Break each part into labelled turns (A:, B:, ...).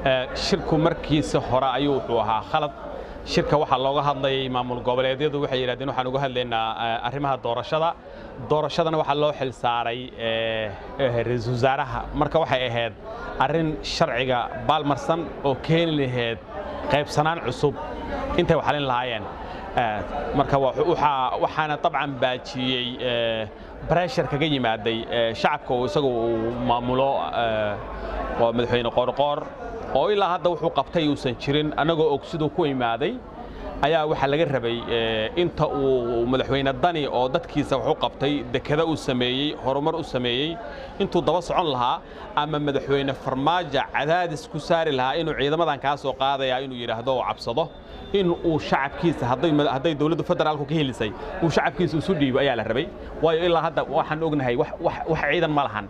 A: Shirku markiisa hore ayuu wuxuu ahaa khalad. Shirka waxaa looga hadlayay maamul goboleedyadu waxay yidhahdeen waxaan uga hadlaynaa arrimaha doorashada. Doorashadana waxaa loo xil saaray ra-iisul wasaaraha. Marka waxay ahayd arrin sharciga baalmarsan oo keeni lahayd qaybsanaan cusub intay waxalin lahaayeen. Marka waxaana dabcan baajiyey pressure kaga yimaaday shacabka oo isagu uu maamulo, waa madaxweyne Qoorqoor, oo ilaa hadda wuxuu qabtay uusan jirin. Annagoo og siduu ku imaaday ayaa waxaa laga rabay inta uu madaxweyne Dani oo dadkiisa wax u qabtay, dekada uu sameeyey, horumar u sameeyey, intuu daba socon lahaa ama madaxweyne Farmaajo cadaadis ku saari lahaa inuu ciidamadan kaa soo qaadaya inuu yidhaahdo oo cabsado, in uu shacabkiisa hadday dowladda federaalku ka helisay uu shacabkiisa isu dhiibo ayaa la rabay. Waayo ilaa hadda waxaan ognahay wax ciidan ma lahan.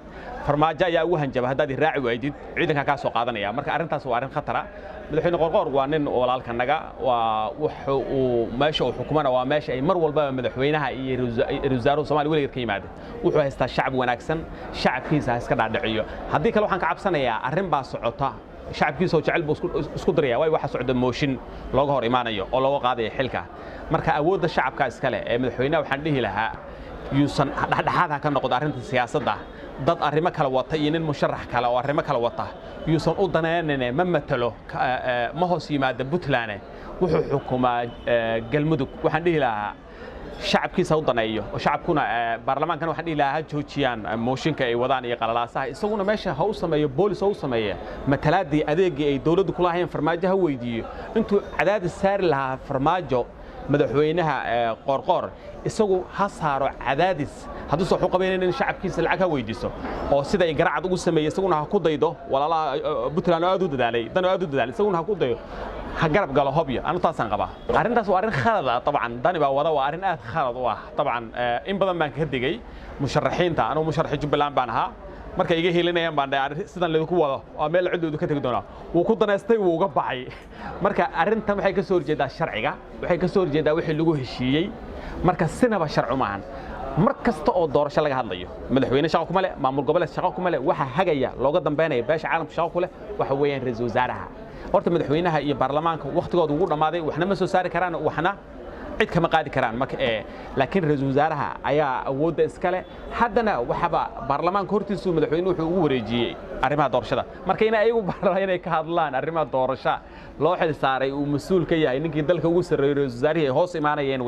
A: Farmaajo ayaa ugu hanjaba, haddaad raaci waydid ciidankaa kaa soo qaadanaya. Marka arrintaas waa arrin khatara. Madaxweyne Qorqoor waa nin walaalkanaga, waa wuxuu uu meesha uu xukumana waa meesha ay mar walbaba madaxweynaha iyo ra'iisul wasaaruhu Soomaaliya weligeed ka yimaadeen. Wuxuu haystaa shacab wanaagsan, shacabkiisa ha iska dhaadhiciyo. Haddii kale waxaan ka cabsanayaa arrin baa socota, shacabkiisa oo jecel buu isku diraya, waayo waxa socda mooshin looga hor imaanayo oo looga qaadayo xilka. Marka awoodda shacabka iska leh ee madaxweynaha waxaan dhihi lahaa yuusan dhexdhexaad ha ka noqdo arrinta siyaasadda. Dad arrimo kale wata iyo nin musharax kale oo arrimo kale wata yuusan u danaynine. Ma matalo, ma hoos yimaada Puntland, wuxuu xukumaa Galmudug. Waxaan dhihi lahaa shacabkiisa u daneeyo oo shacabkuna baarlamaankana waxaan dhihi lahaa ha joojiyaan mooshinka ay wadaan iyo qalalaasaha. Isaguna meesha ha u sameeyo boolis, ha u sameeya matalaadii adeegii ay dowladdu kula hayeen Farmaajo ha weydiiyo. Intuu cadaadis saari lahaa Farmaajo madaxweynaha Qoorqoor, isagu ha saaro cadaadis. Hadduusan wax u qabaynayn in shacabkiisa lacag ha weydiiso oo sida ay Garacad ugu sameeyey isaguna ha ku daydo. Walaalaha Puntland oo aad u dadaalay, Dan oo aad u dadaalay, isaguna ha ku dayo, ha garab galo Hobyo. Anu taasaan qabaa. Arrintaas waa arrin khalad ah dabcan, Dani baa wada, waa arrin aad khalad u ah dabcan. In badan baan ka digay musharaxiinta. Anugu musharaxi Jubbaland baan ahaa. Markay iga helinayaan baan dhahay sidan laydinku wado waa meel cidoodu ka tegi doonaa. Wuu ku danaystay, wuu uga baxay. Marka arrintan waxay ka soo horjeedaa sharciga, waxay ka soo horjeedaa wixii lagu heshiiyey. Marka sinaba sharci maahan. Mar kasta oo doorasho laga hadlayo madaxweyne shaqo kuma leh, maamul goboleed shaqo kuma leh. Waxa hagaya, looga dambeynaya, beesha caalamka shaqo ku leh waxa weeyaan ra'iisul wasaaraha. Horta madaxweynaha iyo baarlamaanka waqtigooda ugu dhammaaday, waxna ma soo saari karaan, waxna cid kama qaadi karaan. Marka laakiin ra'iisul wasaaraha ayaa awoodda iska leh. Haddana waxaba baarlamaanka hortiisu madaxweynuhu wuxuu ugu wareejiyey arrimaha doorashada. Marka in ayagu inay ka hadlaan arrimaha doorasho loo xil saaray uu mas-uul ka yahay ninkii dalka ugu sarreeyey, ra'iisul wasaarihii ay hoos imaanayeen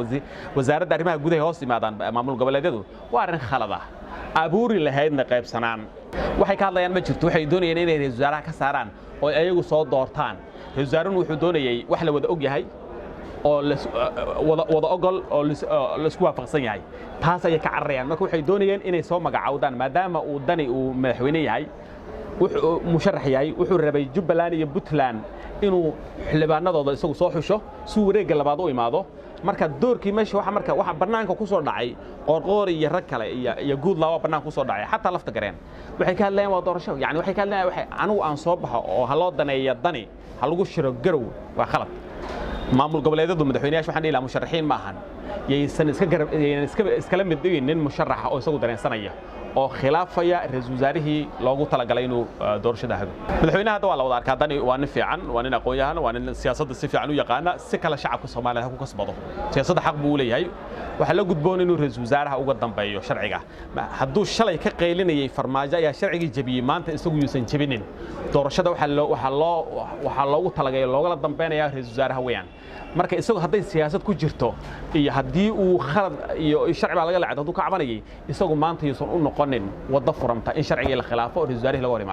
A: wasaaradda arrimaha gudaha ay hoos imaadaan maamul goboleedyadu, waa arrin khalad ah, abuuri lahaydna qaybsanaan. Waxay ka hadlayaan ma jirto. Waxay doonayeen inay ra'iisul wasaaraha ka saaraan oo ayagu soo doortaan. Ra'iisul wasaaruhu wuxuu doonayey wax la wada og yahay oo wada ogol oo laisku waafaqsan yahay. Taas ayay ka cararayaan. Marka waxay doonayeen inay soo magacowdaan maadaama uu Dani uu madaxweyne yahay, wuxuu musharax yahay, wuxuu rabay Jubbaland iyo Puntland inuu xildhibaanadooda isagu soo xusho si wareegga labaad u imaado. Marka doorkii meesha waxa marka waxa bannaanka ku soo dhacay Qoorqoor iyo rag kale iyo Guudlaawa bannaanka ku soo dhacay. Xataa Lafta Gareen waxay ka hadlayaan waa doorasho. Yani waxay ka hadlayaan waxay anigu aan soo baxo oo ha loo daneeya Dani, ha lagu shiro Garow, waa khalad. Maamul goboleedyadu madaxweynayaasha waxaan dhihi lahaa musharaxiin ma ahan, yaysan iska garab, yaynan iska iskala mid dhigin nin musharaxa oo isagu dareensanaya oo khilaafaya ra'iisul wasaarihii loogu talagalay inuu doorashada hago. Madaxweynaha hadda waa la wada arkaa. Dani waa nin fiican, waa nin aqoon-yahan, waa nin siyaasadda si fiican u yaqaana. Si kale shacabka Soomaaliyeed ha ku kasbado, siyaasadda xaq buu u leeyahay. Waxaa la gudboon inuu ra'iisul wasaaraha uga dambeeyo sharciga. Hadduu shalay ka qaylinayay Farmaajo ayaa sharcigii jebiyey, maanta isagu yuusan jebinin. Doorashada waxaa loogu talagalay loogala dambeynaya ra'iisul wasaaraha weeyaan. Marka isagu hadday siyaasad ku jirto iyo haddii uu khalad iyo sharci baa laga leexday hadduu ka cabanayay, isagu maanta yuusan u noqonin waddo furanta in sharcigii la khilaafo oo ra'iisul wasaarihii laga hor imaado.